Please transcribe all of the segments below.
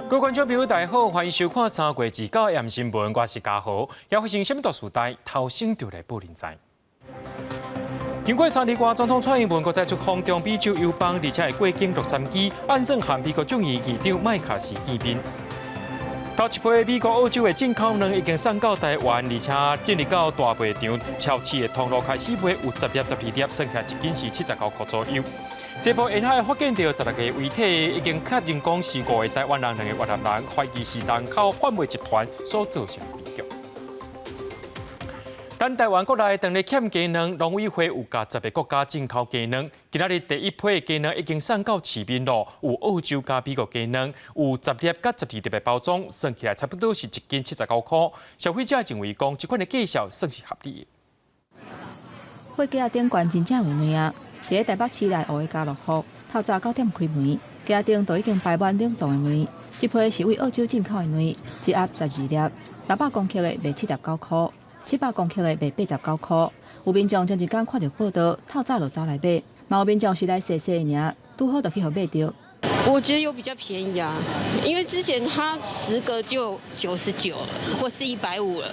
各位觀眾朋友，大家好，歡迎收看3月29暗新聞，我是嘉豪。猶發生啥物大事代，頭先就來報恁知。經過3日外，總統蔡英文閣再出訪中美洲友邦，而且會過境洛杉磯，按算和美國眾議院議長麥卡錫見面。頭一批美國、澳洲的進口卵已經送到台灣，而且進入到大賣場超市的通路開始賣，有10粒、12粒，算起來一斤是79塊左右。西部沿海發現著16個遺體，已經確認講是五個台灣人、兩个越南人，懷疑是人口販賣集團所造成的悲劇。咱台灣國內當咧欠雞卵，農委會有共10个國家進口雞卵。今仔日第一批雞卵已經送到市面咯，有澳洲佮美國雞卵，有10粒佮12粒的包裝，算起來差不多是一斤79塊。消費者認為講，這款的價數算是合理的。貨架頂懸真正有卵啊！佇咧台北市內湖的家樂福，透早9點開門，架頂都已經擺滿冷藏的卵。這批是對澳洲進口的卵，一盒12粒，600公克的賣79塊。700公克的賣89塊。有民眾前一工看著報道，透早就走來買，嘛有民眾是來踅踅爾，拄好就去予買著。我覺得有比較便宜啊，因為之前它10個就99了，或是150了，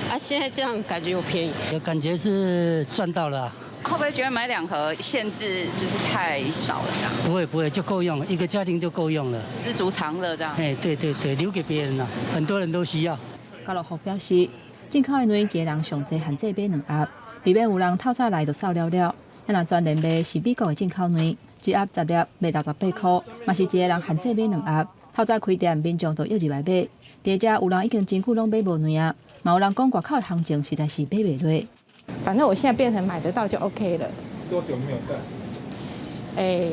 啊，現在這樣感覺有便宜。有感覺是賺到了。會不會覺得買兩盒限制就是太少了？這樣？不會不會，就夠用，一個家庭就夠用了。知足常樂這樣。哎，對對對，留給別人啦，很多人都需要。家樂福表示，進口的卵一個人上濟限制買兩盒，避免有人透早來就掃了了。若專門賣是美國的進口卵，一盒10粒賣68塊，嘛是一個人限制買兩盒。透早開店，民眾就約入來買。佇遮有人已經真久攏買無卵啊，嘛有人講外口的行情實在是買袂落。反正我現在變成買得到就 OK 了。多久沒有蛋？欸，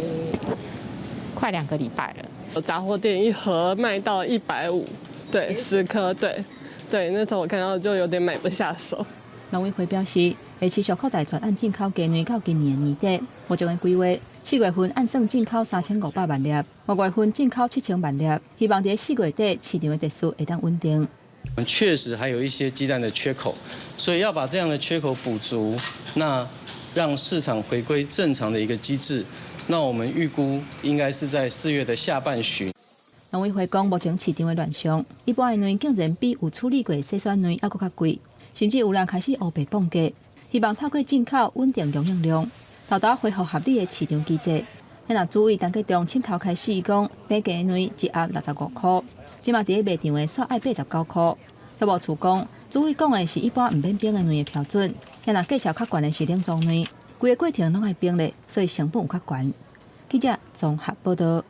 快2個禮拜了。雜貨店一盒賣到150，對，10顆，對。對，那時候我看到就有點買不下手。農委會表示，會持續擴大全案進口雞卵到今年年底。目前的規劃，4月份按算進口3500萬粒，5月份進口7000萬粒，希望佇4月底市場的秩序會當穩定。我們確實還有一些雞蛋的缺口，所以要把這樣的缺口補足，那讓市場回歸正常的一個機制。那我們預估應該是在4月的下半旬。農委會講，目前市場的亂象，一般的卵竟然比有處理過的篩選卵猶閣較貴，甚至有人開始烏白報價，希望透過進口穩定供應量，沓沓恢復合理的市場機制。若主委陳吉仲扻頭開始講，買雞卵一盒65塊，這馬佇咧賣場的煞愛89塊。藥務處講，主委講的是一般毋免冰的卵的標準，若價數較懸的是冷藏卵，規个過程攏愛冰咧，所以成本有較懸。記者綜合報道。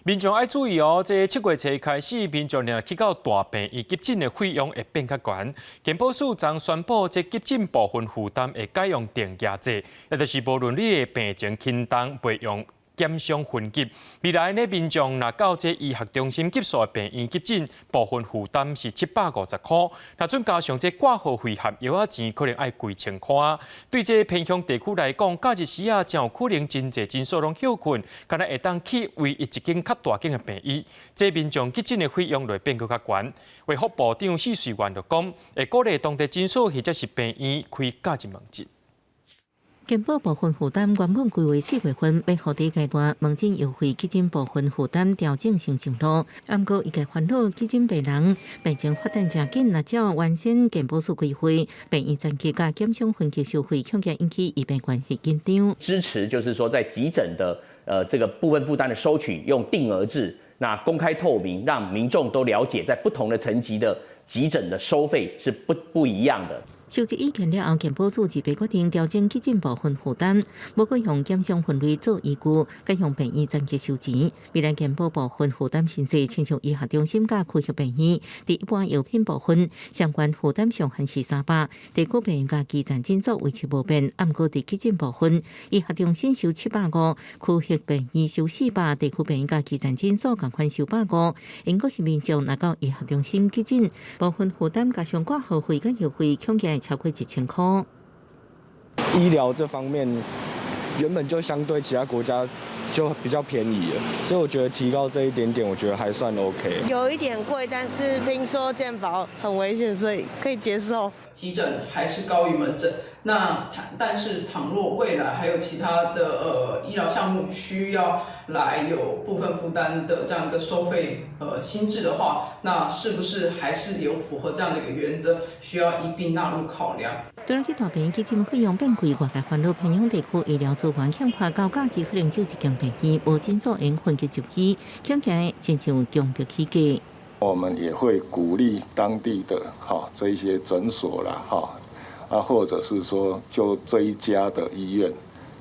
民眾愛注意哦，這7月初開始，民眾若去到大病院急診的費用會變較懸。健保署昨宣布，這急診部分負擔會改用定額制，也就是無論你的病情輕重，袂用檢傷分級。未來呢，民眾若到這醫學中心級數的病院急診，部分負擔是750塊，若準加上這掛號費和藥仔錢，可能愛幾千塊。對這偏鄉地區來講，假日時啊，真有可能真濟診所攏歇睏，敢若會當去唯一一間較大間的病院。這民眾急診的費用就會變閣較懸。衛福部長許瑞元就講，會鼓勵當地診所或者是病院開假日門診。健保部分負擔原本規劃4月份欲予第一階段門診藥費急診部分負擔調整先上路，毋過醫界煩惱急診病人病情發展誠緊，若照原先健保署規劃，病院層級佮檢傷分級收費，恐驚引起醫病關係緊張。支持就是說，在急診的這個部分負擔的收取用定額制，那公開透明，讓民眾都了解在不同的層級的急診的收費是不一樣的。收集意見了後，健保署自決定調整急診部分負擔，無閣用檢傷分類做依據，改用病院層級收錢。未來健保部分負擔新制，親像醫學中心佮區域病院，佇一般藥品部分相關負擔上限是300，地區病院佮基層診所維持無變。毋過佇急診部分，醫學中心收750，區域病院收400，地區病院佮基層診所仝款收150。英國是民眾若到醫學中心急診部分負擔加上掛號費佮藥費，恐驚會超過1000塊。醫療這方面原本就相對其他國家就比較便宜了，所以我覺得提高這一點點，我覺得還算 OK。有一點貴，但是聽說健保很危險，所以可以接受。急診還是高於門診。那但是倘若未來還有其他的醫療項目需要來有部分負擔的這樣一個收費新制的話，那是不是還是有符合這樣的一個原則，需要一併納入考量？除了去大病急診費用變貴，外界煩惱偏鄉地區醫療資源欠缺，高價值可能只有一間病院，無診所用分級就醫，恐驚親像強迫起價。我們也會鼓勵當地的哈這一些診所啦，哈啊，或者是說就這一家的醫院，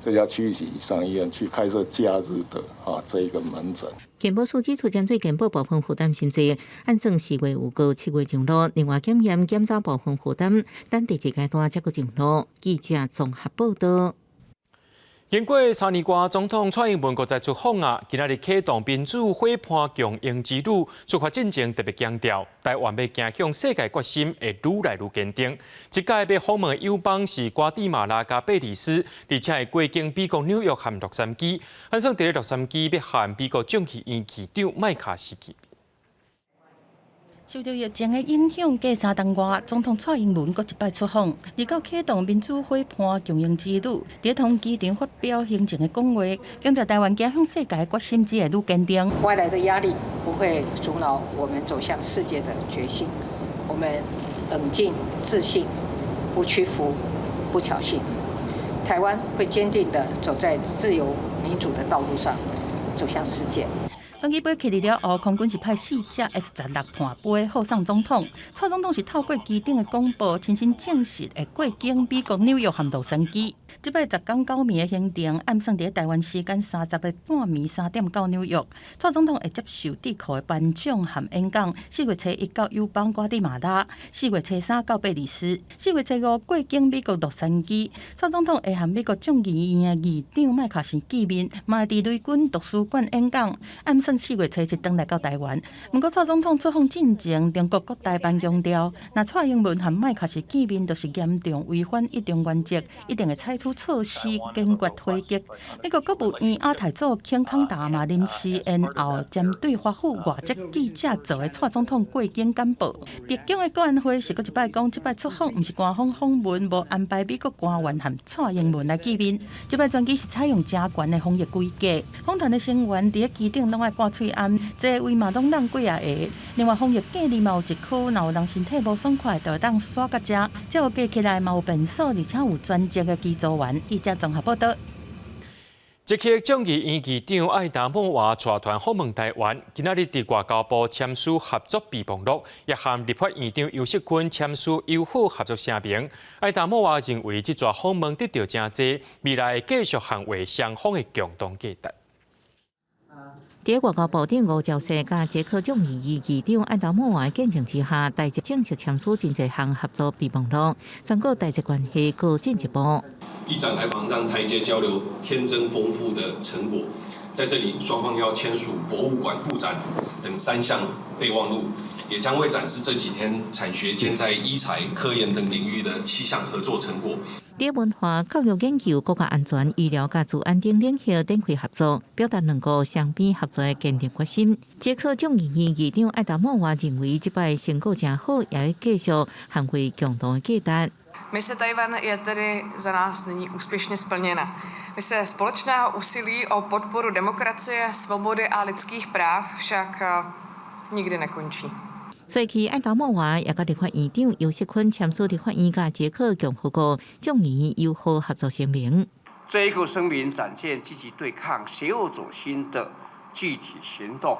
這家區級以上醫院去開設假日的哈這一個門診。健保署指出，針對健保部分負擔新制，按算4月有告，7月上路。另外檢驗檢查部分負擔，等第二階段才閣上路。記者綜合報道。經過3年外，總統蔡英文閣再出訪啊！今仔日啟動民主伙伴共榮之旅，出發進前特別強調，台灣欲行向世界決心會愈來愈堅定。這擺欲訪問友邦是瓜地馬拉佮貝里斯，而且會過境美國紐約和洛杉磯。按算佇咧洛杉磯欲和美國眾議院議長麥卡錫見。受著疫情的影響，過3冬外，總統蔡英文閣一擺出訪，二九啟動民主伙伴共榮之旅，佇桃園機場發表行前的講話，強調台灣行向世界決心只會愈堅定。外來的壓力不會阻撓我們走向世界的決心，我們冷靜、自信，不屈服、不挑釁，台灣會堅定地走在自由民主的道路上，走向世界。專機飛起了後，空軍是派四架 F-16叛飛護送總統。蔡總統是透過機頂的廣播，親身證實會過境美國紐約和洛杉磯。這擺十工九暝的行程，按算佇台灣時間30日半暝3點到紐約。蔡總統會接受智庫的頒獎和演講。4月初一到友邦瓜地馬拉，4月初三到貝里斯，4月初五過境美國洛杉磯。蔡總統會和美國眾議院的議長麥卡錫見面，嘛會佇雷軍圖書館演講。按算4月初七轉來到台灣。毋過蔡總統出訪進前，中國國台辦強調，若蔡英文和麥卡錫見面，就是嚴重違反一中原則，一定會採取措施堅決回擊。美國國務院亞太組卿康達嘛臨時延後針對華府外籍記者做的蔡總統過境簡報。白宮的國安會是閣一擺講，這擺出訪毋是官方訪問，無安排美國官員和蔡英文來見面。這擺專機是採用誠懸的防疫規格，訪團的成員佇咧機頂攏愛掛喙罨，座位嘛攏讓幾仔个。另外防疫隔離嘛有一區，若有人身體無爽快，就會當徙到遮。照計起來嘛有便所，而且有專職的機組員。記者綜合報道。捷克眾議院議長愛達莫娃帶團訪問台灣，今仔日佇外交部簽署合作備忘錄，也和立法院長游錫堃簽署友好合作聲明。愛達莫娃認為這逝訪問得著誠濟，未來會繼續捍衛雙方的共同價值。佇外交部長吳釗燮佮捷克眾議院議長愛達莫娃見證之下，台捷正式簽署真濟項合作備忘錄，宣告台捷關係閣進一步。議長來訪讓台捷交流添增豐富的成果，在這裡雙方要簽署博物館布展等三項備忘錄，也將會展示這幾天產學間在醫材、科研等領域的七項合作成果。佇文化、教育研究、國家安全、醫療佮資安等領域展開合作，表達兩國雙邊合作的堅定決心。捷克眾議院議長愛達莫娃認為，這擺成果誠好，也會繼續捍衛共同的價值。 Mise Tchaj-wan je tedy za nás nyní úspěšně splněna. Mise společného úsilí o podporu demokracie, svobody a lidských práv však nikdy nekončí. 隨去愛達莫娃也佮立法院長游錫堃簽署立法院佮捷克共和國眾議院友好合作聲明。這一個聲明展現積極對抗邪惡軸心的具體行動。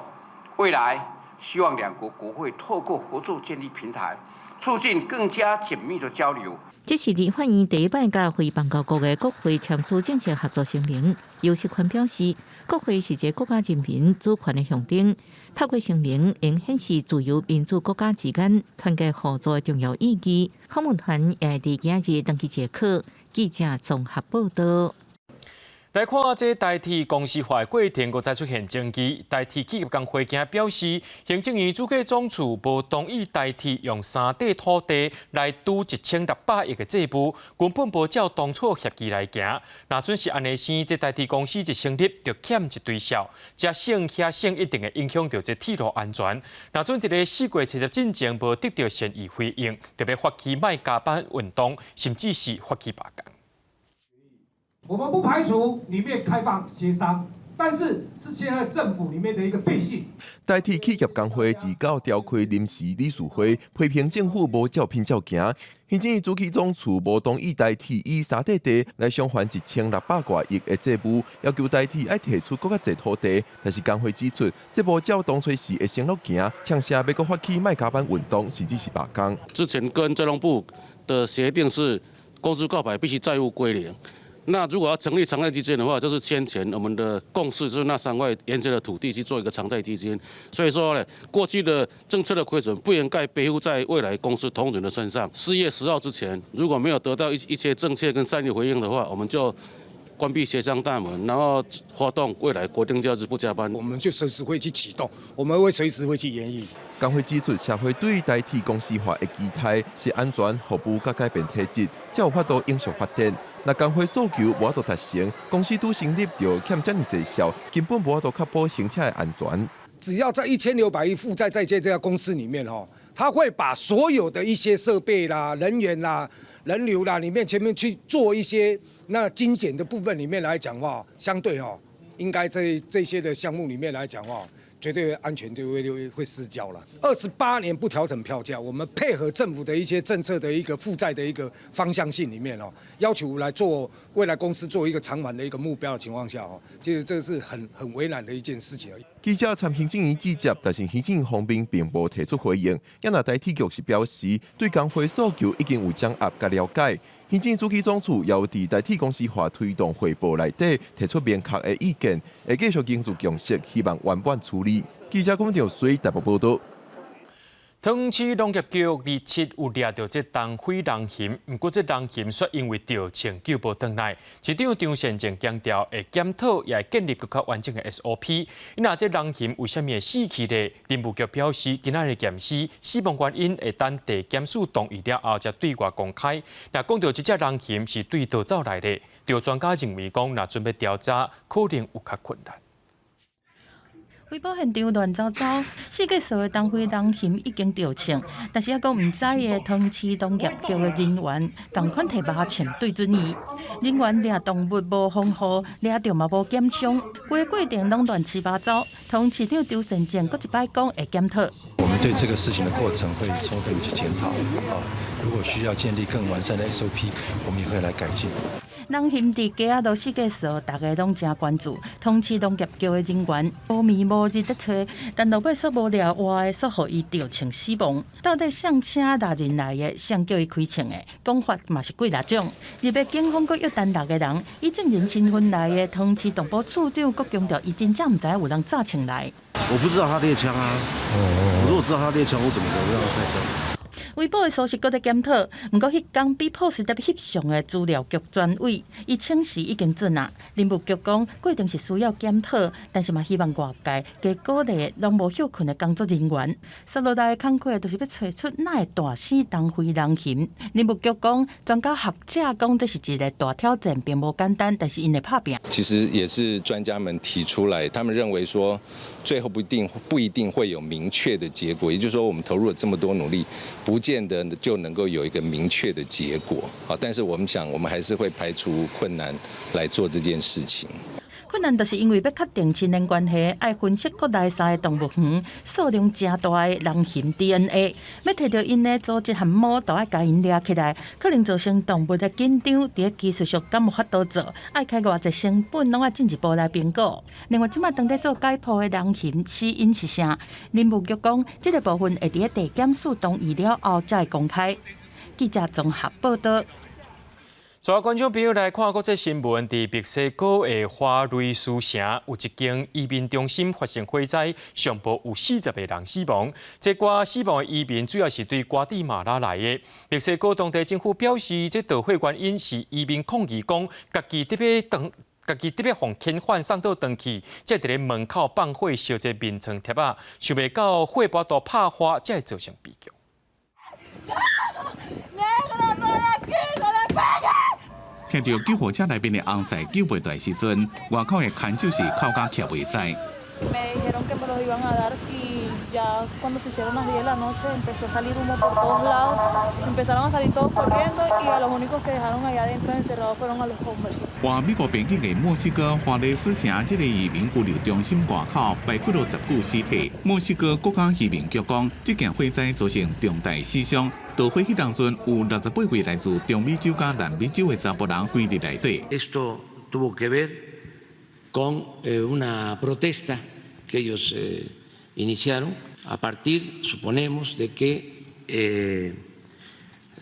未來希望兩國國會透過合作建立平台，促進更加緊密的交流。這是立法院第一擺佮非邦交國的國會簽署正式合作聲明。游錫堃表示，國會是一個國家人民主權的象徵，透過聲明，應顯示自由民主國家之間團結合作的重要意義。訪問團也會佇今仔日轉去捷克。記者綜合報道。來看這台鐵公司化過程，閣再出現爭議。台鐵企業工會今表示，行政院主計總處無同意台鐵用三塊土地來拄1600億的債務，根本無照當初協議來行。若準是按呢生，這台鐵公司一成立就欠一堆數，這省遐省一定會影響著這鐵路安全。若準佇咧4月70進前無得著善意回應，就欲發起莫加班運動，甚至是發起罷工。我們不排除裡面開放協商，但是是現在政府裡面的一個背信。台鐵企業工會二九召開臨時理事會，批評政府無照片照行。行政院主計總處無同意台鐵以三塊地來償還1600外億的債務，要求台鐵愛提出閣較濟土地。但是工會指出，這無照當初時的承諾行，嗆聲欲閣發起莫加班運動，甚至是罷工。之前跟交通部的協定是，公司掛牌必須債務歸零。那如果要成立償債基金的話，就是先前我們的共識，就是那三塊原先的土地去做一個償債基金。所以說呢，過去的政策的虧損不應該背負在未來公司同仁的身上。4月10號之前，如果沒有得到一些正確跟善意回應的話，我們就關閉協商大門，然後發動未來國定假日不加班。我們就隨時會去啟動，我們會隨時會去研議。工會指出，社會對台鐵公司化的期待是安全、服務佮改變體質，才有法度永續發展。若工會訴求無法度達成，公司拄成立就欠遮爾濟數，根本無法度確保行車的安全。只要在1600億負債在這家公司裡面，吼，他會把所有的一些設備啦、人員啦、人流啦裡面前面去做一些那精簡的部分裡面來講話，相對吼，應該這些的項目裡面來講話，絕對安全就會失焦了。28年不調整票價，我們配合政府的一些政策的一個負債的一個方向性裡面哦，要求來做未來公司做一個償還的一個目標的情況下哦，其實這是很為難的一件事情。記者參行政院記者，但是行政院方面並無提出回應。也若台鐵局是表示，對工會訴求已經有掌握佮了解。行政主計總處也有佇台鐵公司化推動匯報內底提出明確的意見，會繼續凝聚共識，希望圓滿處理。記者龔兆水台北報導。桃園市農業局27有掠著這東非人熊，毋過這人熊卻因為著槍救無轉來。市長張善政強調會檢討，也會建立閣較完整的 SOP。若這人熊為啥物會死去咧？林務局表示，今仔日驗屍，死亡原因會等地檢署同意了後，才對外公開。若講著這隻人熊是對佗走來的，著專家認為講，若準欲調查，可能有較困難。圍捕現場亂糟糟，世界數的東非人熊已經著槍，但是猶閣毋知的桃園市農業局的人員，仝款提麻槍對準伊。人員掠動物無防護，掠著嘛無檢傷，規個過程攏亂七八糟。桃園市長張善政閣一擺講會檢討。我們對這個事情的過程會充分去檢討啊，如果需要建立更完善的 SOP，我們也會來改進。人熊佇街仔路四界趖，大家攏誠關注。桃園市農業局的人員無暝無日咧揣，但落尾煞無掠活的，煞予伊著槍死亡。到底誰請獵人來的？誰叫伊開槍的？講法嘛是幾若種。入來警方閣約談六個人，以證人身份來的桃園市動保處長閣強調，伊真正毋知影有人紮槍來。我不知道他獵槍啊！我如果知道他獵槍，我怎麼會讓他開槍？圍捕的疏失閣咧檢討，毋過彼工比 POS 特翕相的資料局專委，伊稱時已經準啊。林務局講過程是需要檢討，但是嘛希望外界加鼓勵攏無歇睏的工作人員。紲落來的工課就是欲揣出哪會大死東非人熊。林務局講，專家學者講這是一個大挑戰，並無簡單，但是𪜶會拍拚。其實也是專家們提出來，他們認為說，最後不一定會有明確的結果，也就是說，我們投入了這麼多努力，不見得就能夠有一個明確的結果啊。但是我們想，我們還是會排除困難來做這件事情。困難就是因為欲確定親緣關係，愛分析國內三個動物園數量誠大的人熊 DNA，欲提著𪜶的組織和毛，都愛共𪜶掠起來，可能造成動物的緊張。佇技術上敢有法度做？愛開偌濟成本，攏愛進一步來評估。另外，這擺當咧做解剖的人熊死因是啥？林務局講，這個部分會佇咧地檢署同意了後才會公開。記者綜合報導。所有觀眾朋友來看國際新聞，佇墨西哥的華瑞斯城有一間移民中心發生火災，上報有40個人死亡。這寡死亡的移民主要是對瓜地馬拉來的。墨西哥當地政府表示，這導火原因是移民抗議講，家己得欲當。家己特別予遣返送倒轉去，才佇咧門口放火燒這眠床貼仔，想袂到火無法度拍化，才會造成悲劇。聽著救護車內面的尪仔救袂斷時陣，外口的牽手是哭甲徛袂知。 Me dijeron que me los iban a dar y ya cuando se hicieron las 10 de la noche empezó a salir humo por todos lados, empezaron a salir todos corriendo y a los únicos que dejaron allá adentro encerrados fueron a los hombres。倚美國邊境的墨西哥華雷斯城這个移民拘留中心外口埋幾落十具屍體。墨西哥國家移民局講，這件火災造成重大死傷。導火彼當陣有68位來自中美洲佮南美洲的查埔人關佇內底。 Esto tuvo que ver con una protesta que ellos iniciaron a partir, suponemos, de que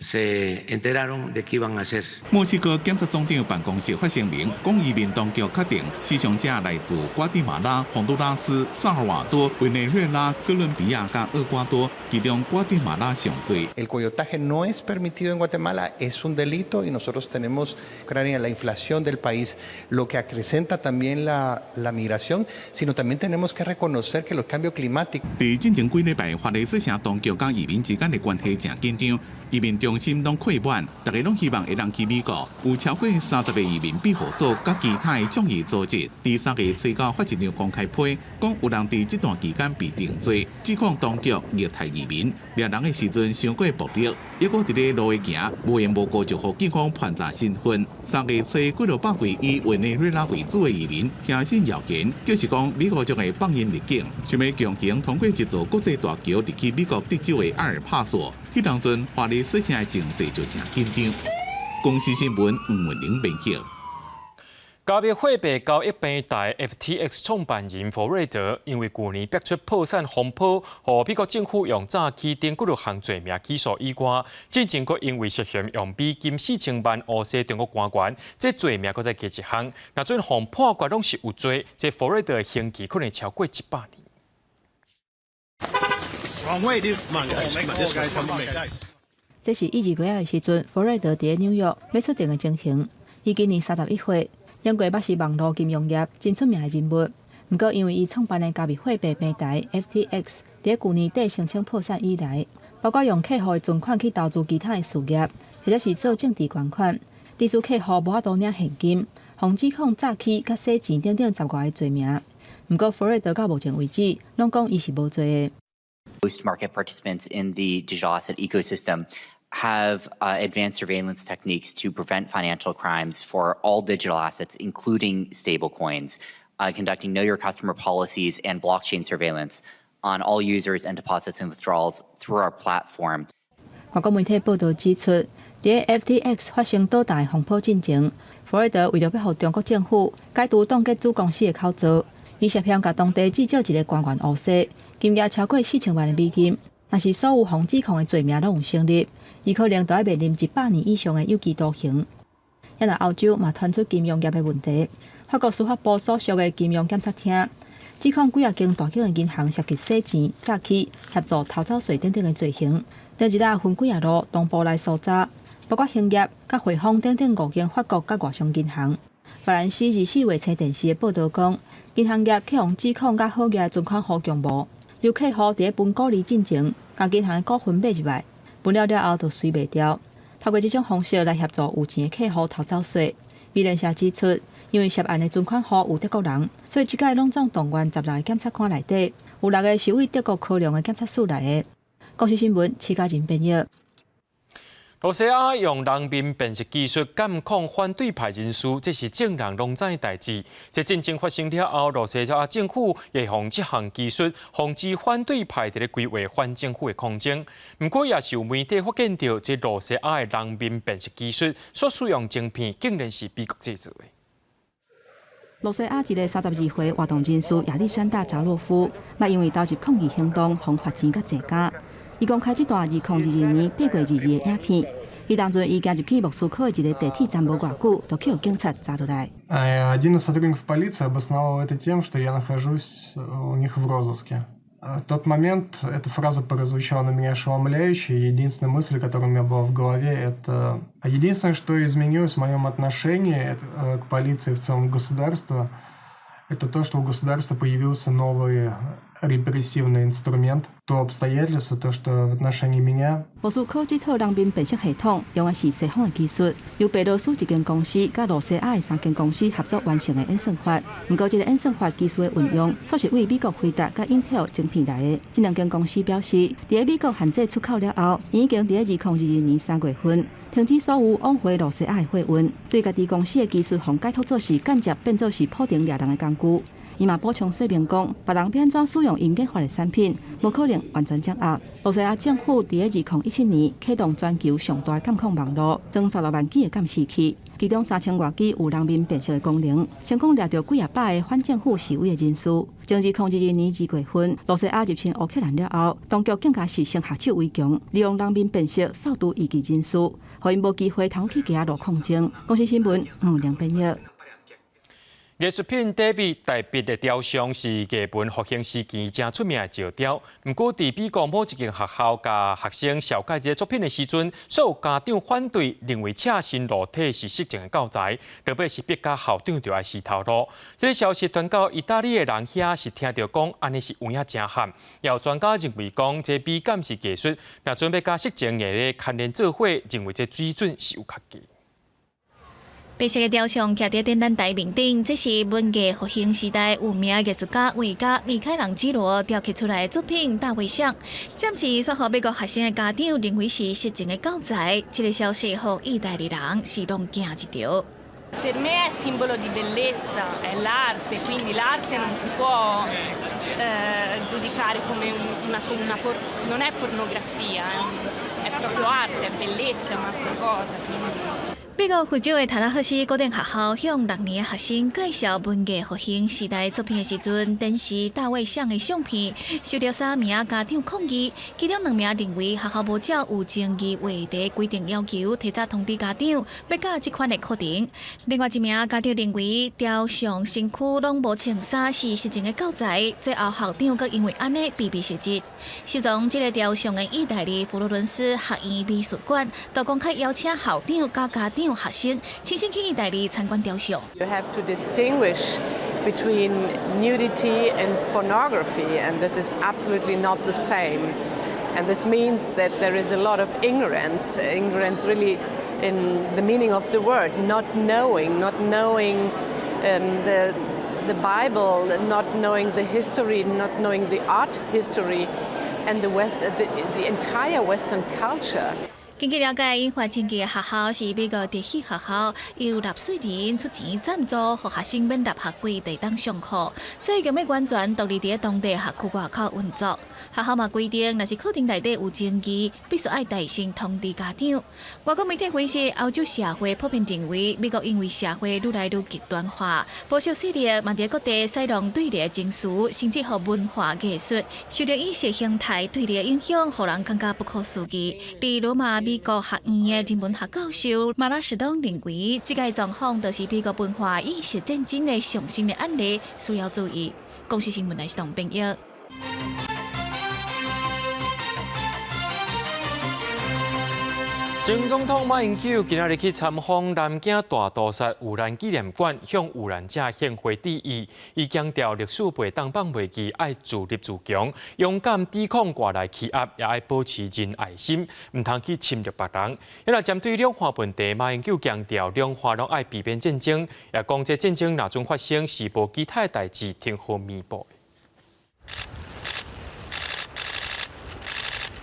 se enteraron de que iban a hacer。墨西哥檢察總長辦公室發聲明，講移民當局確定死傷者來自瓜地馬拉、洪都拉斯、薩爾瓦多、委內瑞拉、哥倫比亞佮厄瓜多，其中瓜地馬拉上濟。 El coyotaje no es permitido en Guatemala, es un delito y nosotros tenemos Ucrania, la inflación del país, lo que acrecenta también la migración, sino también tenemos que reconocer que el cambio climático。佇進前幾禮拜，華雷斯城當局佮移民之間的關係誠緊張，移民中心攏客滿，大家攏希望會當去美國。有超過30個移民庇護所佮其他的倡議組織，佇三月初九發一張公開批，講有人佇這段期間被定罪，指控當局虐待移民，掠人的時陣傷過暴力，抑閣佇咧路下行，無緣無故就予警方盤查身份。三月初幾落百位以委內瑞拉為主的移民，聽信謠言，就是講美國將會放𪜶入境，想欲強行通過一座國際大橋入去美國德州的阿爾帕索。彼當陣，華雷斯城的情勢就誠緊張。公視新聞黃文玲編輯。加密貨幣交易平台 FTX 創辦人弗瑞德，因為舊年逼出破產風波，予美國政府用詐欺等幾項罪名起訴以外，進前閣因為涉嫌用美金4000萬烏洗中國官員，這罪名閣再加一項。若準予判決攏是有罪，這弗瑞德的刑期可能超過100年。這是伊2月仔的時陣，弗瑞德佇咧紐約欲出庭的情形。伊今年31歲，英國捌是網路金融業真出名的人物。毋過，因為伊創辦的加密貨幣平台 FTX 佇咧舊年底申請破產以來，包括用客戶的存款去投資其他的事業，或者是做政治捐款，致使客戶無法度領現金，予指控詐欺佮洗錢等等十外个罪名。毋過，弗瑞德到目前為止，攏講伊是無罪的。 Most market participants in the digital asset ecosystem have advanced surveillance techniques to prevent financial crimes for all digital assets, including stablecoins, conducting know your customer policies and blockchain surveillance on all users and deposits and withdrawals through our platform. 外國媒體報導指出，佇 FTX 發生倒台風波進前，弗瑞德為著欲予中國政府解除凍結子公司的口罩，伊涉嫌共當地至少一个官員烏洗，金額超過4000萬的美金。若是所有予指控的罪名攏有成立，伊可能都愛面臨100年以上的有期徒刑。遐若歐洲嘛傳出金融業的問題，法國司法部所屬的金融檢察廳指控幾仔間大型的銀行涉及洗錢、詐欺、協助逃走稅等等的罪行。頂一日分幾仔路同步來搜查，包括興業、佮匯豐等等五間法國佮外商銀行。法蘭西24月初電視的報導講，銀行業去予指控佮好額存款戶共謀，由客戶佇咧分股利進前，共銀行的股份買入來，分了了後就隨賣掉，透過這種方式來協助有錢的客戶逃走稅。美聯社指出，因為涉案的存款戶有德國人，所以這擺攏總動員16个檢察官內底，有六个是為德國科隆的檢察署來的。公視新聞，徐嘉仁編譯。露西亞用人面辨識技術監控反對派人士，這是眾人攏知的代誌。這戰爭發生了後，露西亞政府會用這項技術防止反對派佇咧規劃反政府的抗爭。毋過，也是有媒體發現著，這露西亞的人面辨識技術所使用晶片，竟然是美國製造的。露西亞一个32歲活動人士亞歷山大扎洛夫，捌因為投入抗議行動，予罰錢佮坐監。伊公開這段2022年8月22日的影片，彼當陣伊行入去莫斯科的一个地鐵站無偌久，就去予警察查落來。 Один из сотрудников полиции обосновал это тем, что я нахожусь у них в розыске. Тот момент эта фраза прозвучала на меня ошеломляюще. Единственная мысль, которая у меня была в голове, это единственное, что изменилось в моем отношении к полиции, в целом государству, это то, что у государства появился новый репрессивный инструмент, то обстоятельство, то, что в отношении меня 羅斯科這套人面辨識系統用的是西方的技術，由白羅斯一間公司佮露西亞的三間公司合作完成的演算法。毋過，這个演算法技術的運用，卻是為美國輝達佮英特爾晶片來的。這兩間公司表示，佇美國限制出口了後，已經佇2022年3月份停止所有往回露西亞的貨運，對家己公司的技術予解託做是間接變做是普丁掠人的工具。伊嘛補充說明講，別人欲按怎使用𪜶研發的產品，無可能完全掌握。露西亞政府佇2017年啟動全球上大監控網路，裝16萬支的監視器，其中3000外支有人面辨識的功能，成功掠著幾仔百个反政府示威的人士。從2022年2月份，露西亞入侵烏克蘭了後，當局更加是先下手為強，利用人面辨識掃除異議人士，予𪜶無機會通去街路抗爭。公視新聞，黃玲編譯。藝術品大衛大筆的雕像是藝文復興時期誠出名的石雕。毋過，佇美國某一間學校共學生紹介這个作品的時陣，所有家長反對，認為赤身露體是色情的教材，特別是逼甲校長著愛死頭路。這个消息傳到意大利的人遐是聽著講，按呢是有影誠譀。也有專家認為講，這美感是藝術，若準欲佮色情的牽連做伙，認為這水準是有較低。白色的雕像徛佇展覽台面頂，這是文藝復興時代有名藝術家畫家米開朗基羅雕刻出來的作品《大衛像》。暫時煞予美國學生的家長認為是色情的教材，這个消息予意大利人是攏驚一趒。 Per me è simbolo di bellezza, è l'arte, quindi l'arte non si può giudicare come una, non è pornografia, è proprio arte, è bellezza, è un'altra cosa. Quindi. 美國佛州的塔拉赫西高等學校向六年的學生介紹文藝復興時代作品的時陣，展示大衛像的相片，受著三名家長抗議，其中兩名認為學校無照有爭議話題規定要求，提早通知家長欲教這款的課程。另外一名家長認為雕像身軀攏無穿衫是色情的教材，最後校長閣因為按呢被辭職。收藏這个雕像的意大利佛羅倫斯學院美術館，都公開邀請校長佮家長、學生親身去意大利參觀雕像。 You have to distinguish between nudity and pornography, and this is absolutely not the same. And this means that there is a lot of ignorance, ignorance really in the meaning of the word, not knowing, not knowing the Bible, not knowing the history, not knowing the art history, and the West, the entire Western culture. 根據了解，引發爭議的學校是美國特許學校，由納稅人出錢贊助，予學生免納學費就會當上課，所以欲完全獨立佇當地學區外口運作。學校嘛規定，若是課程內底有爭議，必須愛代先通知家長。外國媒體分析，歐洲社會普遍認為，美國因為社會愈來愈極端化，保守勢力嘛佇各地使用對立的情緒，甚至予文化藝術受著意識形態對立的影響，予人感覺不可思議。佇羅馬美國學院的人文學教授馬拉什東認為，這个狀況就是美國文化意識戰爭的上新的案例，需要注意。公視新聞來是董編譯。前總統馬英九今仔日去參訪南京大屠殺遇難紀念館，向遇難者獻花致意。伊強調歷史袂當放袂記，愛自立自強，勇敢抵抗外來欺壓，也愛保持仁愛心，毋通去侵略別人。若針對兩岸問題，馬英九強調兩岸攏愛避免戰爭，也講這戰爭若陣發生，是無其他代誌通好彌補。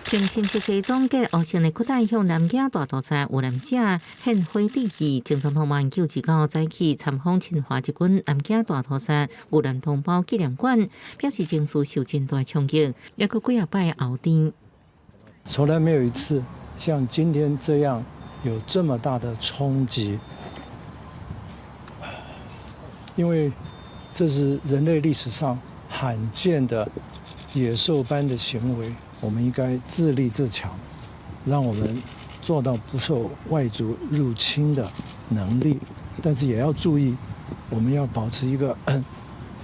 前新北市總結學生的擴大向南京大屠殺遇難者獻花致意。前總統馬英九二號早起參訪侵華日軍南京大屠殺遇難同胞紀念館，表示情緒受真大衝擊，猶閣幾仔擺喉甜。從來沒有一次像今天這樣有這麼大的衝擊，因為這是人類歷史上罕見的野獸般的行為。我們應該自立自強，讓我們做到不受外族入侵的能力，但是也要注意，我們要保持一個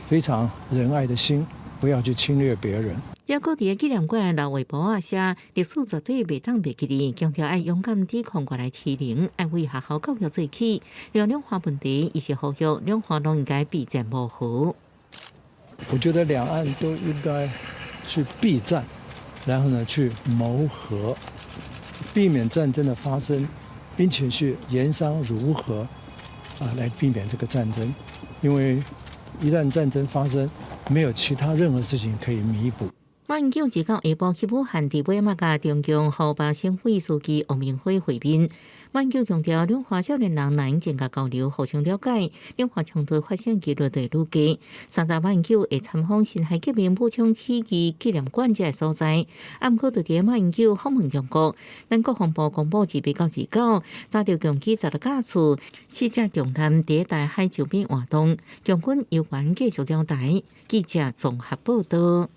非常仁愛的心，不要去侵略別人。抑閣佇紀念館留畫簿仔寫歷史絕對袂當袂記得，強調愛勇敢抵抗外來欺凌，愛為學校教育做起。兩兩岸問題，伊是呼籲兩岸攏應該避戰謀和。我覺得兩岸都應該去避戰，然後呢去謀和，避免戰爭的發生，並且去研商如何來避免這個戰爭，因為一旦戰爭發生，沒有其他任何事情可以彌補。馬英九二九下晡去武漢，佇尾仔共中共湖北省委書記王明輝會面。馬英九強調，兩岸少年人若增加交流，互相了解，兩岸衝突發生幾率就會愈低。三十馬英九會參訪辛亥革命武昌起義紀念館這个所在。毋過，佇馬英九訪問中國，咱國防部公布28到29，查著共機十六架次，四隻強艦佇台海周邊活動，共軍猶原繼續擾台。記者綜合報道。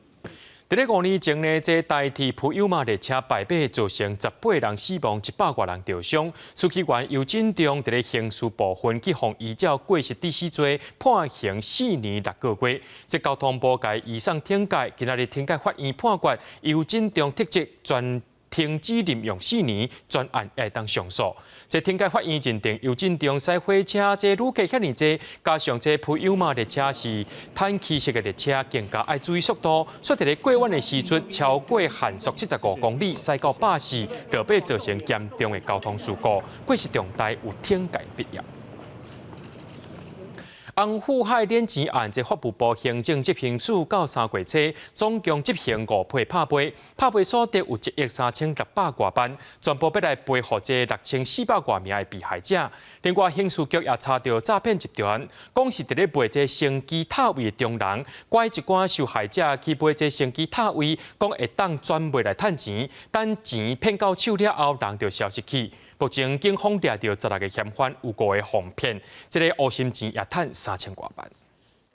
佇咧5年前呢，這台鐵普悠瑪列車敗火，造成18人死亡，100外人著傷。書記員游振中佇咧刑事部分去予依照過失致死罪判刑4年6個月。這交通部共移送懲戒，今仔日懲戒法院判決游振中撤職全停止任用四年，全案會當上訴。這懲戒法院認定游振中駛火車這旅客遐爾濟，加上這普悠瑪列車是坦克式的列車，更加愛注意速度。煞佇咧過彎的時陣超過限速75公里，駛到140，落尾造成嚴重的交通事故，過失重大，有懲戒必要。翁富海輾錢案，這法務部行政執行署到3月初，總共執行五批拍賣，拍賣所得有1億3600外萬，全部欲來賠予這6400外名的被害者。另外，刑事局也查著詐騙集團，講是佇咧賣這生機塔位的中人，拐一寡受害者去買這生機塔位，講會當轉賣來趁錢，等錢騙到手了後，人就消失去。目前警方掠著16個嫌犯，有五個予騙，這个烏心錢也趁3000外萬。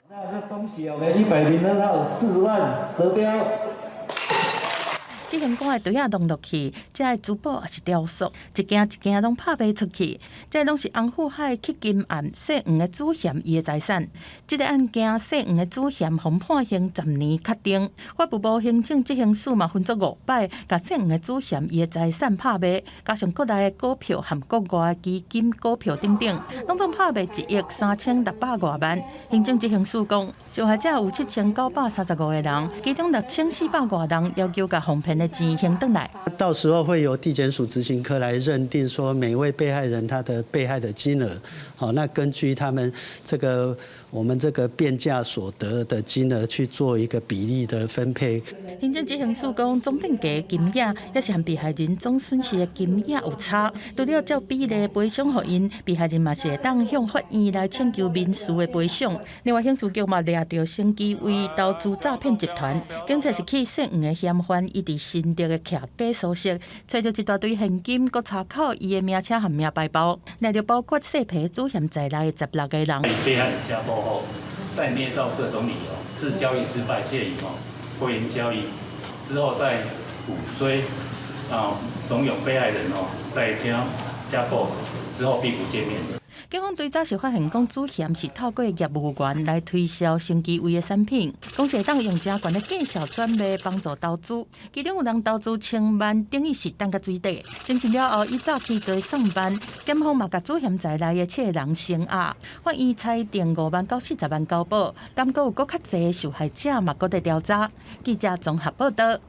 那恭喜我們102號40萬得標。執行官的袋仔攏落去，這个珠寶抑是雕塑，一件一件攏拍賣出去。這攏是翁富海乞金案姓黃的主嫌伊的財產。這个案件姓黃的主嫌予判刑10年確定。法務部行政執行署嘛分做五擺，共姓黃的主嫌伊的財產拍賣，加上國內的股票和國外基金股票等等，攏總拍賣1億3600外萬。行政執行署講，受害者有7935個人，其中6400外人要求共予騙的錢還轉來。到時候會由地檢署執行科來認定，說每位被害人他的被害的金額，好，那根據他們這個我們這個變價所得的金額去做一個比例的分配。行政執行署講，總變價金額抑是和被害人總損失的金額有差，除了照比例賠償予𪜶，被害人嘛是會當向法院來請求民事的賠償。另外，刑事局嘛掠著生機位投資詐騙集團，警察是去姓黃的嫌犯，伊佇新竹的徛家搜索，揣著一大堆現金，閣查扣伊的名車和名牌包，內著包括細皮主嫌在內的16個人。被害人家暴後，再捏造各種理由，致交易失敗，藉以會員交易之後再鼓吹啊，慫恿被害人哦，再將加購之後必不見面。警方最早是發現講主嫌是透過業務員來推銷生機位的產品，講是會當用誠懸的價數轉賣幫助投資，其中有人投資千萬，等於是擲佇水底。偵訊了後，伊早起做送辦，檢方嘛共主嫌在內的七個人聲押，法院裁定5萬到40萬交保，敢閣有閣較濟受害者嘛閣佇調查。記者綜合報道。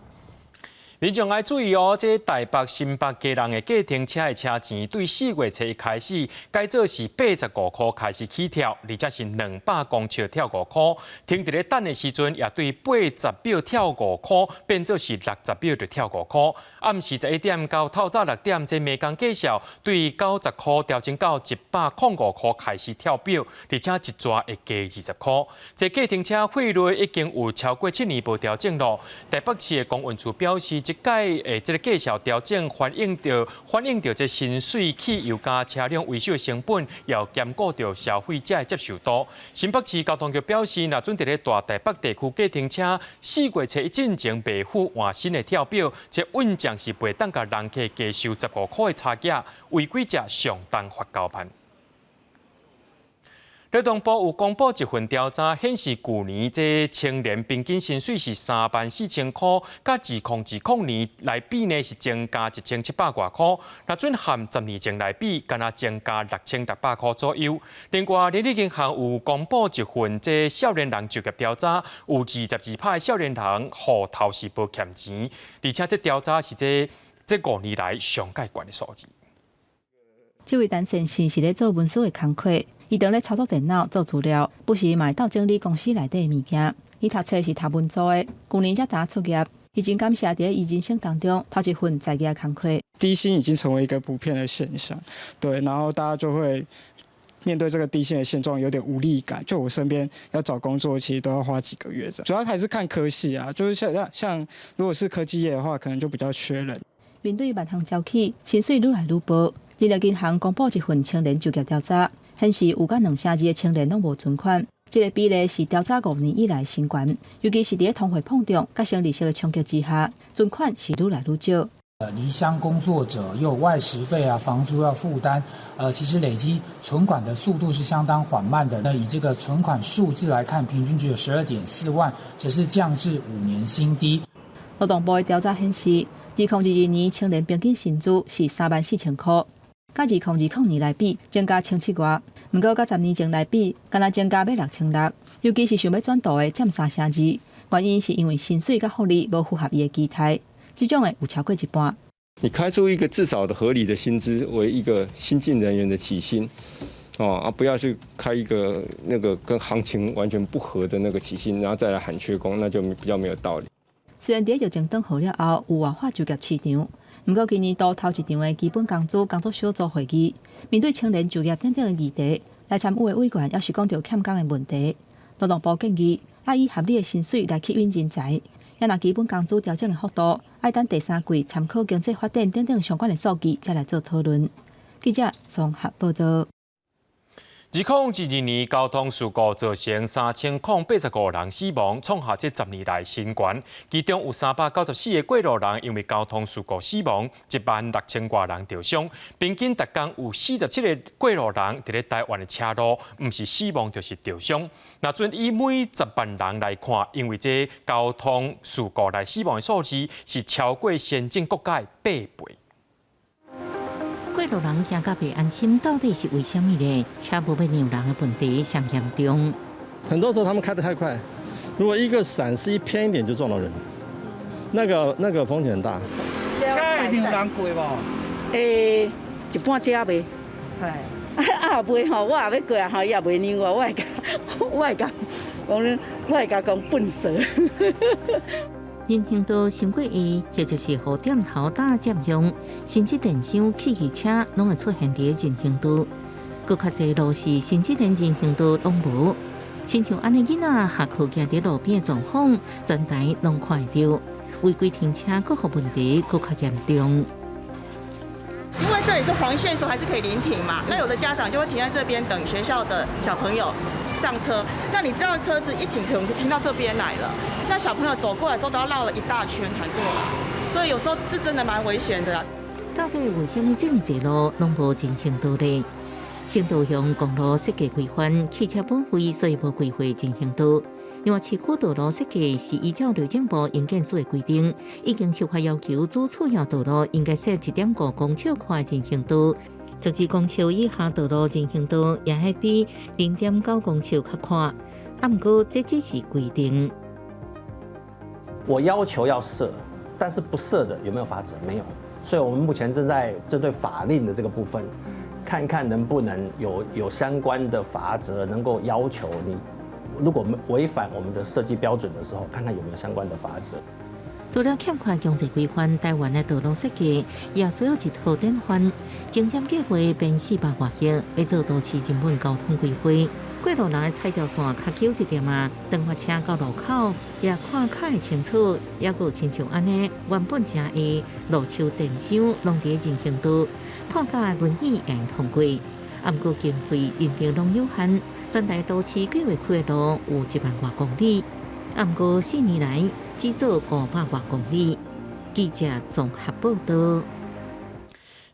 民眾愛注意哦，這台北、新北、基隆的計程車的車錢，對4月初一開始改做是85箍開始起跳，而且是200公尺跳5箍。停佇咧等的時陣，也對80秒跳5箍，變做是60秒就跳5箍。暗時11點到透早6點，這每工價數對90箍調整到105箍開始跳表，而且一逝會加20箍。這計程車費率已經有超過7年無調整囉。台北市的公運處表示，這擺的這个價數調整，反映著這薪水、汽油佮車輛維修的成本，也有兼顧著消費者的接受度。新北市交通局表示，若準佇咧大台北地區計程車4月初一進前袂赴換新的跳表，這穩將是袂當共人客加收15箍的差價，違規者上重罰9萬。勞動部有公布一份調查，顯示舊年這青年平均薪水是34,000箍，佮2020年來比呢是增加1700外箍。若準和10年前來比，敢若增加6600箍左右。另外，人力銀行有公布一份這少年人就業調查，有22%的少年人戶頭是無欠錢，而且這調查是這5年來上蓋懸的數字。這位陳先生是咧做文書的工課。伊當咧操作電腦做資料，不時嘛會鬥整理公司內底的物件。伊讀冊是讀文組的，舊年才剛出業。伊真感謝佇伊人生當中頭一份在業工課。低薪已經成為一個普遍的現象，對，然後大家就會面對這個低薪的現狀有點無力感。就我身邊要找工作，其實都要花幾個月。主要還是看科系啊，就是像如果是科技業的話，可能就比較缺人。面對萬項招起，薪水愈來愈薄。人力銀行公布一份青年就業調查，顯示有近兩成二的青年攏無存款，這個比例是調查5年以來新懸。尤其是佇通貨膨脹、佮升利息的衝擊之下，存款是愈來愈少。離鄉工作者又有外食費啊、房租要負擔，其實累積存款的速度是相當緩慢的。那以這個存款數字來看，平均只有12.4萬，這是降至5年新低。勞動部的調查顯示，2022年青年平均薪資是34,000箍。佮2020年來比，增加千七外；毋過佮10年前來比，敢若增加欲6600。尤其是想欲轉投的佔三成二，原因是因為薪水佮福利無符合伊的期待。這種的有超過一半。你開出一個至少的合理的薪資為一個新進人員的起薪，哦啊，不要去開一個那個跟行情完全不合的那個起薪，然後再來喊缺工，那就比較沒有道理。雖然佇疫情轉好了後有活化就業市場，毋過今年度頭一場的基本工資工作小組會議，面對青年就業等等的議題，來參與的委員猶是講著欠工的問題。勞動部建議，愛以合理的薪水來吸引人才，也若基本工資調整的幅度，愛等第三季參考經濟發展等等相關的數據，才來做討論。記者綜合報道。2022年交通事故造成3085人死亡，創下這10年來新高。其中有394個過路人因為交通事故死亡，1萬6千外人著傷。平均逐工有47個過路人佇咧台灣的車路，毋是死亡就是著傷。若準以每10萬人來看，因為這交通事故來死亡的數字是超過先進國家的8倍。過路人驚甲袂安心，到底是為啥物呢？車無欲讓人的問題上嚴重。很多時候他們開得太快，如果一個閃失一偏一點就撞到人，那個風險很大。車會讓人過無？欸，一半車袂。係。啊，袂吼，我也欲過啊，吼，伊也袂讓我，我會共笨蛇。人行道傷過矮，或者是予店頭罩佔用，甚至電箱、汽機車攏會出現佇人行道。閣較濟路是，甚至連人行道攏無。親像按呢囡仔下課行佇路邊的狀況，全台攏看會著。違規停車閣予問題閣較嚴重。因為這裡是黃線的時候，還是可以臨停嘛。那有的家長就會停在這邊等學校的小朋友上車。那你知道車子一停，可能停到這邊來了。那小朋友走過來的時候，都要繞了一大圈才過來。所以有時候是真的蠻危險的。到底為啥物這麼濟路攏無人行道呢？新道鄉公路設計規範，汽車本位，所以無規劃人行道。另外，市區道路設計是依照內政部營建署的規定，已經修法要求主次要道路應該設1.5公尺寬人行道，12公尺以下道路人行道也愛比0.9公尺較寬。啊，毋過這只是規定。我要求要設，但是不設的有沒有罰則？沒有。所以我們目前正在針對法令的這個部分，看看能不能有相關的罰則，能夠要求你。如果違反我們的設計標準的時候，看看有沒有相關的罰則。除了欠缺強制規範，台灣的道路設計也需要一套典範。前瞻計劃編400外億，欲做都市人文交通規劃。過路人的踩著線較久一點仔，長髮車到路口也看較會清楚。猶閣親像按呢，原本誠矮，路樹電箱攏佇人行道，拖甲輪椅會通過。啊，毋過經費認定攏有限。全台都市計畫區的路有1萬外公里，啊，毋過4年來只做500外公里。記者綜合報道。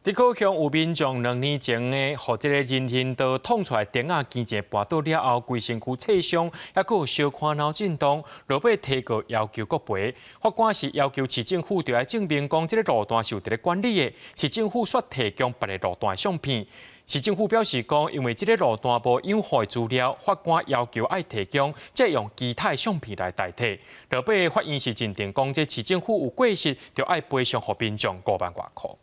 佇高雄有民眾2年前呢，予這個人行道挵出來釘仔堅一跋倒了後，規身軀挫傷，猶閣有小可腦震盪，落尾提告要求國賠。法官是要求市政府著愛證明講，這個路段是有佇咧管理的，市政府煞提供別个路段的相片。市政府表示講，因為這個路段無養護的資料，法官要求愛提供，才用其他的相片來代替。落尾法院是認定講，這市政府有過失，著愛賠償予民眾5萬外箍。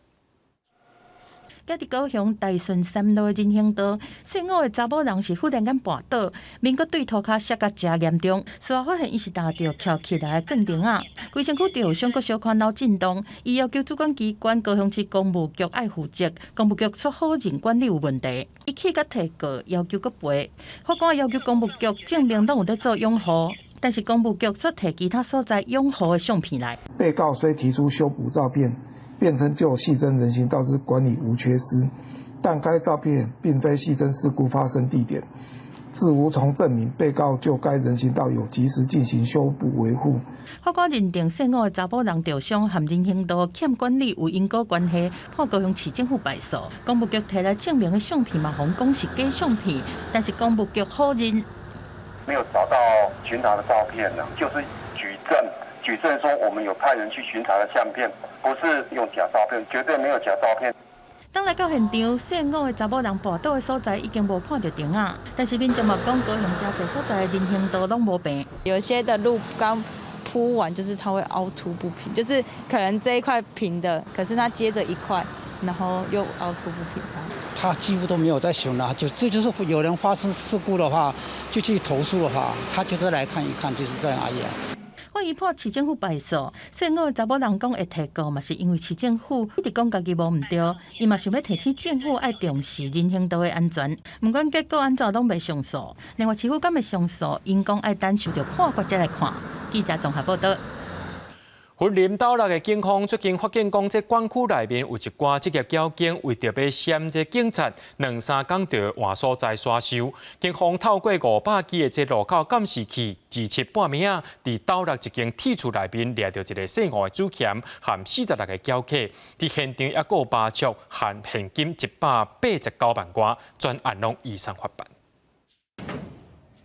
佇高雄大順三路的人行道，姓吳的查某人是忽然間跋倒，面閣對塗跤摔甲誠嚴重，事後發現伊是踏著翹起來的鋼釘仔，規身軀著傷閣小可腦震盪，伊要求主管機關高雄市工務局愛負責，工務局卻否認管理有問題，伊氣甲提告要求閣賠，法官要求工務局證明攏有咧做養護，但是工務局卻提其他所在養護的相片來。被告雖提出修補照片，辯稱舊汐珍人行道之管理無缺失，但該照片並非汐珍事故發生地點，自無從證明被告就該人行道有及時進行修補維護。法官認定姓吳的查某人著傷和人行道欠管理有因果關係，判高雄市政府敗訴。工務局提來證明的相片嘛，予講是假相片，但是工務局否認。沒有找到巡查的照片呢，就是舉證。舉證說我們有派人去巡查的相片，不是用假照片，絕對沒有假照片。當來到現場，姓吳的查某人跋倒的所在已經無看著釘仔，但是民眾嘛講高雄誠濟所在的人行道攏無平。有些的路剛鋪完，就是它會凹凸不平，就是可能這一塊平的，可是它接着一塊，然後又凹凸不平。他幾乎都沒有在巡啦，就這就是有人發生事故的話，就去投訴的話，他就是來看一看，就是這樣而已。法院判市政府敗訴，姓吳的查某人講會提告嘛，是因為市政府一直講家己無毋對，伊嘛想欲提醒政府愛重視人行道的安全。毋管結果按怎攏袂上訴，另外市府敢會上訴，𪜶講愛等收著判決才來看。記者綜合報導。雲林斗六的警方最近發現講，這管區內面有一寡職業枵警，為著欲閃這警察，兩三工就換所在徙收。警方透過500支的這路口監視器，27半暝仔，佇斗六一間鐵厝內面掠著一个姓吳的主嫌，和46个枵客，佇現場猶閣有麻將和現金189萬外，全案攏移送法辦。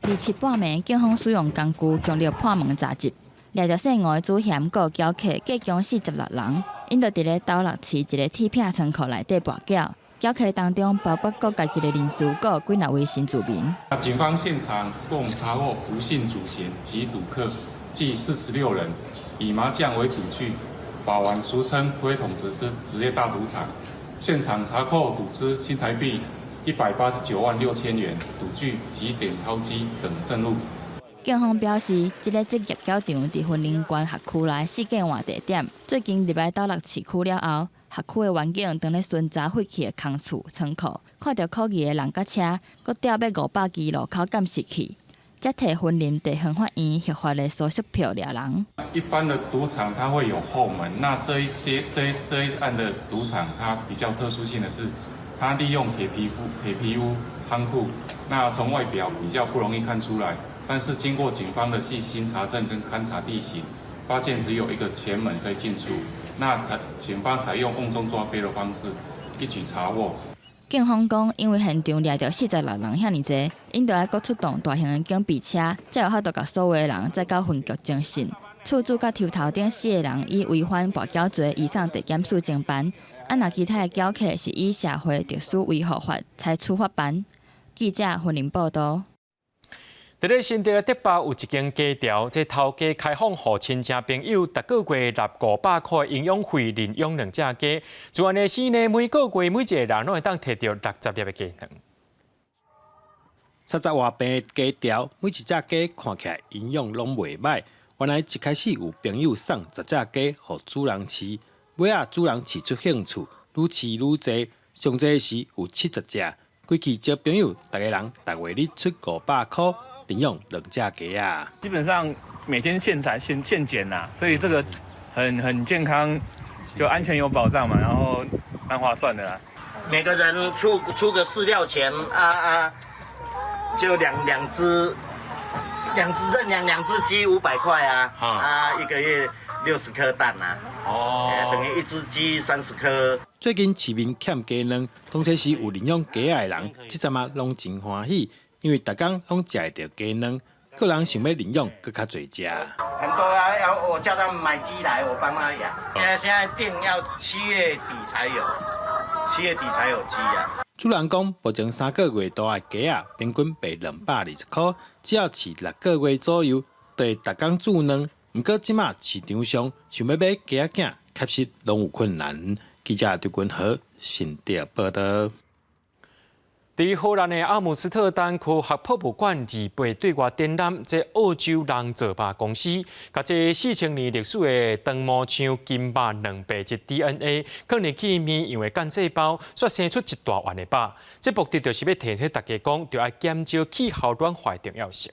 27半暝，警方使用工具強力破門查入。掠著姓吳的主嫌，閣有枵客，計共46人，𪜶就佇咧斗六市一个鐵片倉庫內底跋枵。枵客當中包括各階級的人士，閣有幾若位新住民。警方現場共查獲吳姓主嫌及賭客，計46人，以麻將為賭具，把玩俗稱推筒子之職業大賭場。現場查扣賭資新台幣189萬6千元，賭具及點鈔機等證物。警方表示，這个職業枵場佇雲林縣轄區內四界換地點，最近入來斗六市區了後，轄區的員警當咧巡查廢棄的空厝倉庫，看著可疑的人佮車，閣調買500支路口監視器，才提雲林地方法院核發的搜索票掠人。一般的賭場它會有後門，那這一些這一這一案的賭場，它比較特殊性的是，它利用鐵皮屋倉庫，那從外表比較不容易看出來。但是經過警方的細心查證跟勘察地形，發現只有一個前門可以進出，那警方採用甕中抓鱉的方式，一舉查獲。警方講，因為現場掠著46人遐爾濟，𪜶著愛閣出動大型的警備車，才有法度共所有的人載到分局偵訊。厝主佮抽頭頂四个人以違反跋枵罪移送地檢署偵辦，啊，若其他的枵客是以社會特殊維護法採處法辦。記者雲林報導。佇咧新竹的竹北有一間雞寮，這頭家開放予親戚朋友，逐个月納500箍營養費，認養兩隻雞。自按呢時呢，每个月每一个人攏會當提著60粒的雞卵。30外坪雞寮，每一隻雞看起來營養攏袂䆀。原來一開始有朋友送10隻雞予主人飼，尾仔主人飼出興趣，愈飼愈濟，上濟時有70隻。規氣招朋友，逐个人逐月日出500箍。領養兩隻雞啊！基本上每天現採現現撿啦，所以這個很健康，就安全有保障嘛，然後蠻划算的啦。每個人出個飼料錢啊，就兩隻認養兩隻雞500塊啊，啊一個月60顆蛋啊。哦。等於一隻雞30顆。最近市面欠雞卵，當初是有認養雞仔的人，這陣仔攏真歡喜，因為逐工攏食會著雞卵。個人想欲認養，閣較濟食。很多啊，要我叫他們買雞來，我幫他養。現在訂要7月底才有，7月底才有雞啊。主人講，目前3個月大的雞仔平均賣220塊，只要飼6個月左右，就會逐工煮卵。毋過這馬市場上想欲買雞仔囝，確實攏有困難。記者張君和新竹報道。佇荷蘭的阿姆斯特丹科學博物館28對外展覽，這澳洲人造肉公司，共這4000年歷史的長毛象金肉蛋白質 DNA，放入去綿羊的幹細胞，煞生出一大丸的肉。這目的就是欲提醒大家講，著愛減少氣候暖化的重要性。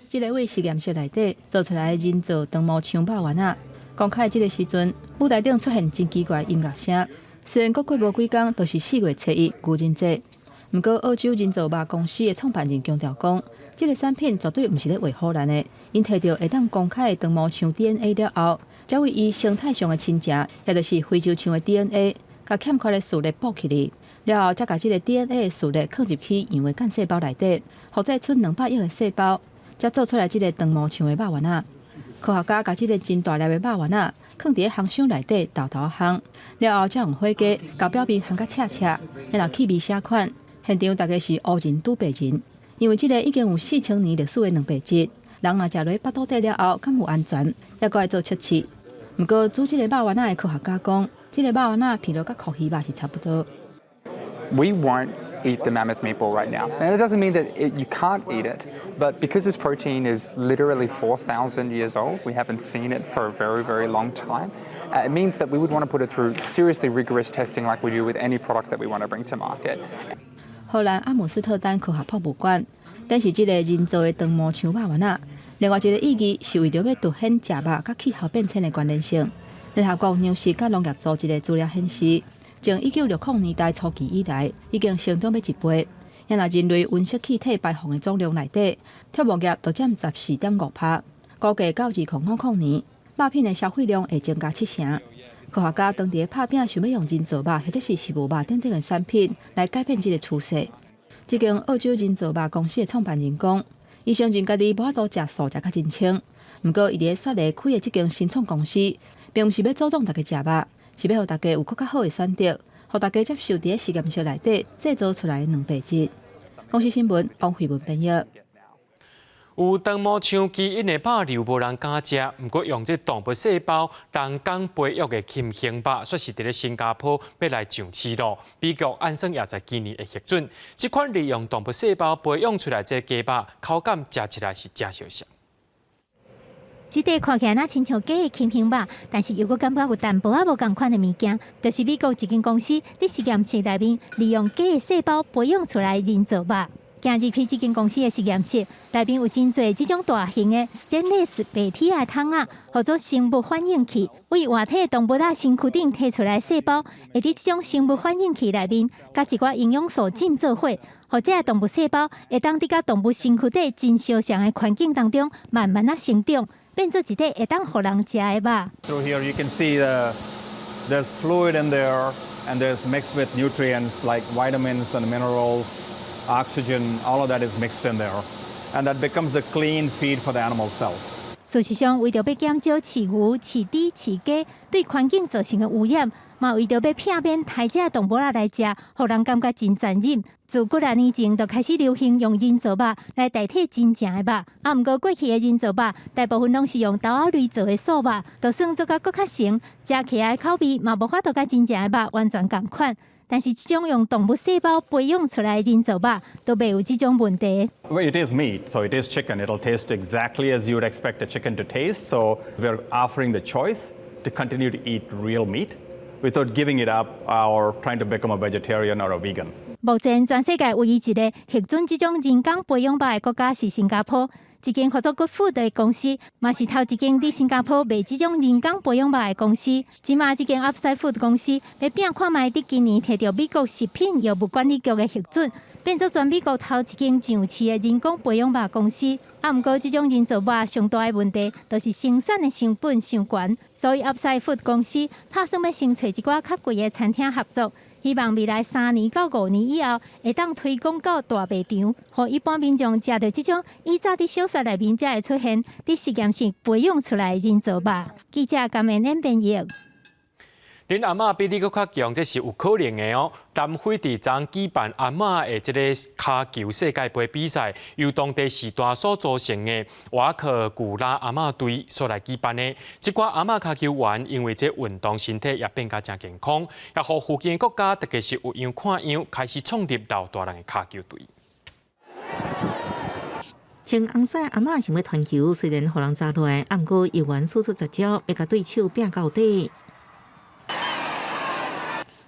這个佇實驗室內底做出來的人造長毛象肉丸仔。公開這个時陣，舞台頂出現真奇怪音樂聲。雖然閣過無幾工，就是4月初1愚人節，毋過澳洲人造肉公司的創辦人強調講，這个產品絕對毋是咧畫唬爛的。𪜶提著會當公開的長毛象 DNA 了後，才為伊生態上的親情，也就是非洲象的 DNA，共欠缺的序列補起來。了後，才共這个 DNA 的序列放入去羊的幹細胞內底，複製出200億个細胞，才做出來這个長毛象的肉丸仔。科學家共這个真大粒的肉丸仔，囥佇咧烘箱內底沓沓烘，了後才用火雞共表面烘甲赤赤，然後氣味寫款。現場大家是烏人拄白人，因為這个已經有4000年歷史的蛋白質，人若食落腹肚底了後，敢有安全？猶閣愛做測試。毋過煮這个肉丸仔的科學家講，這个肉丸仔皮落佮箍魚肉是差不多。 We won't eat the mammoth meatball right now. And it doesn't mean that you can't eat it, but because this protein is literally 4,000 years old, we haven't seen it for a very, very long time, it means that we would want to put it through seriously rigorous testing like we do with any product that we want to bring to market. 荷蘭阿姆斯特丹科學博物館展示這个人造的長毛象肉丸仔。另外一个意義是為著欲凸顯食肉佮氣候變遷的關聯性。聯合國糧食佮農業組織的資料顯示，從1960年代初期以來，已經成長欲一倍。若人類溫室氣體排放的總量內底，畜牧業就佔14.5%。估計到2050年，肉品的消費量會增加七成。科學家當佇咧拍拚，想欲用人造肉或者是植物肉等等的產品來改變這个趨勢。這間澳洲人造肉公司的創辦人講，伊承認家己無法度食素食較真清，毋過伊佇咧雪梨開的這間新創公司，並毋是欲阻擋大家食肉，是欲予大家有閣較好的選擇，予大家接受佇咧實驗室內底製造出來的蛋白質。公視新聞王慧文編譯。有長毛象基因的肉瘤無人敢食，毋過用這動物細胞人工培育的禽胸肉，煞是佇咧新加坡欲來上市囉。美國按算也在今年會核准。這款利用動物細胞培養出來這雞肉，口感食起來是誠相像。這塊看起來若親像假的禽胸肉，但是又閣感覺有淡薄仔無仝款的物件，就是美國一間公司佇實驗室內面利用假的細胞培養出來人造肉。行入去這間公司的實驗室，內面有真濟這種大型的ステンレス白鐵仔的桶仔，號做生物反應器。為活體動物仔身軀頂提出來細胞，會佇這種生物反應器內面，佮一寡營養素浸做伙，予這个動物細胞會當佇佮動物身軀底真相像的環境當中，慢慢仔成長，變做一塊會當予人食的肉。 Through here you can see there's fluid in there and there's mixed with nutrients like vitamins and minerals, oxygen, all of that is mixed in there. And that becomes the clean feed for the animal cells. 事實上，為著欲減少飼牛、飼豬、飼雞對環境造成的污染，嘛為著欲避免刣這動物仔來食，予人感覺真殘忍。自幾若年前就開始流行用人造肉來代替真正的肉。啊，毋過過去的人造肉大部分攏是用豆仔類做的素肉，就算做甲閣較成，食起來口味嘛無法度佮真正的肉完全仝款。但是這種用動物細胞培養出來的人造肉，都袂有這種問題。 Well, it is meat, so it is chicken. It'll taste exactly as you would expect a chicken to taste. So we're offering the choice to continue to eat real meat without giving it up or trying to become a vegetarian or a vegan. 目前全世界唯一一个核准這種人工培養肉的國家是新加坡。這間號做 Good Food 的公司，嘛是頭一間佇新加坡賣這種人工培養肉的公司。這馬這間 Upside Food 公司欲拚看覓佇今年提著美國食品藥物管理局的核准，變做全美國頭一間上市的人工培養肉公司。啊，毋過這種人造肉上大的問題，就是生產的成本傷懸，所以 Upside Food 公司打算欲先揣一寡較貴的餐廳合作。希望未來3年到5年以後，會當推廣到大賣場，予一般民眾食著這種以早佇小說內面才會出現，佇實驗室培養出來的人造肉。記者甘明演編譯。恁阿嬤比你閣較強，這是有可能的哦。南非佇昨舉辦阿嬤的這個跤球世界盃比賽，由當地時代所組成的瓦克古拉阿嬤隊所來舉辦的。這寡阿嬤跤球員因為這運動身體也變甲誠健康，也予附近的國家，特別是有樣看樣，開始創立老大人的跤球隊。穿紅衫阿嬤想欲傳球，雖然予人砸落來，毋過猶原使出絕招，欲共對手拚到底。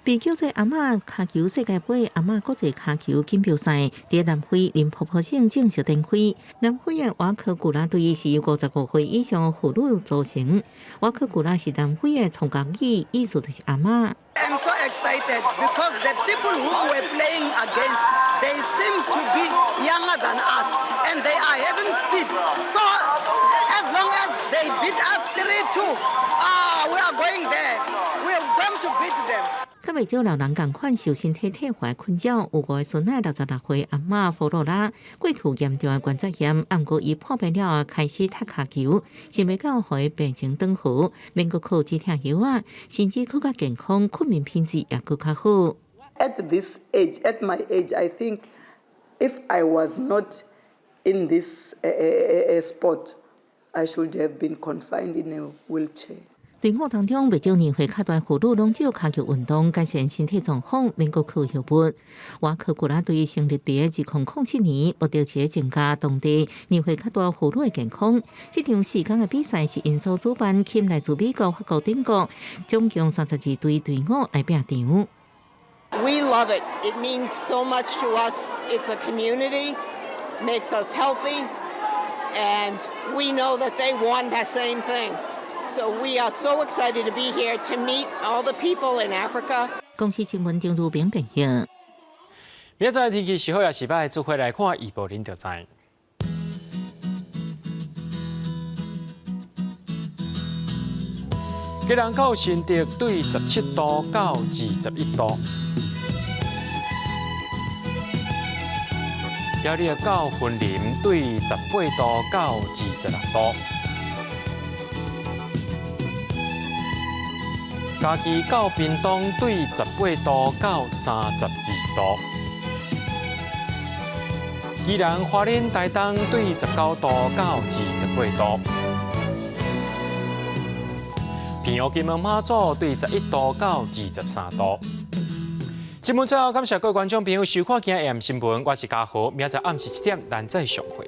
被叫做阿嬤跤球世界盃阿嬤國際跤球錦標賽，佇南非林波波省正式展開。南非的瓦克古拉隊是由55歲以上婦女組成。瓦克古拉是南非的創國語，意思就是阿嬤。 I'm so excited because the people who we're playing against, they seem to be younger than us, and they are having speed. So as long as they beat us 3-2, ah, we are going there. We are going to beat them. 較袂少老人仝款受身體退化困擾，有五个孫仔66歲阿嬤弗洛拉，過去有嚴重的關節炎，毋過伊破病了後開始踢跤球，想袂到予伊病情轉好，免閣靠止痛藥仔，甚至閣較健康，睏眠品質也閣較好。 At this age, at my age, I think if I was not in this sport, I should have been confined in a wheelchair. 隊伍當中，袂少年歲較大婦女攏藉跤球運動改善身體狀況，免閣靠藥物。瓦克古拉隊成立佇2007年，目的是增加當地年歲較大婦女的健康。這場4天的比賽是𪜶所主辦，吸引來自美國、法國等國，總共32隊隊伍來拚場。 We love it. It means so much to us. It's a community, makes us healthy, and we know that they want that same thing. So we are so excited to be here to meet all the people in Africa. 公視新聞張如平編譯。明仔載天氣是好抑是䆀，做伙來看預報，恁就知。基隆到新竹對17度到21度，苗栗到雲林對18度到26度。嘉義到屏東對18度到32度，宜蘭花蓮台東對19度到28度，澎湖金門馬祖對11度到23度。節目最後感謝各位觀眾朋友收看今日 AM 新聞，我是嘉豪，明仔載暗時7點，咱再相會。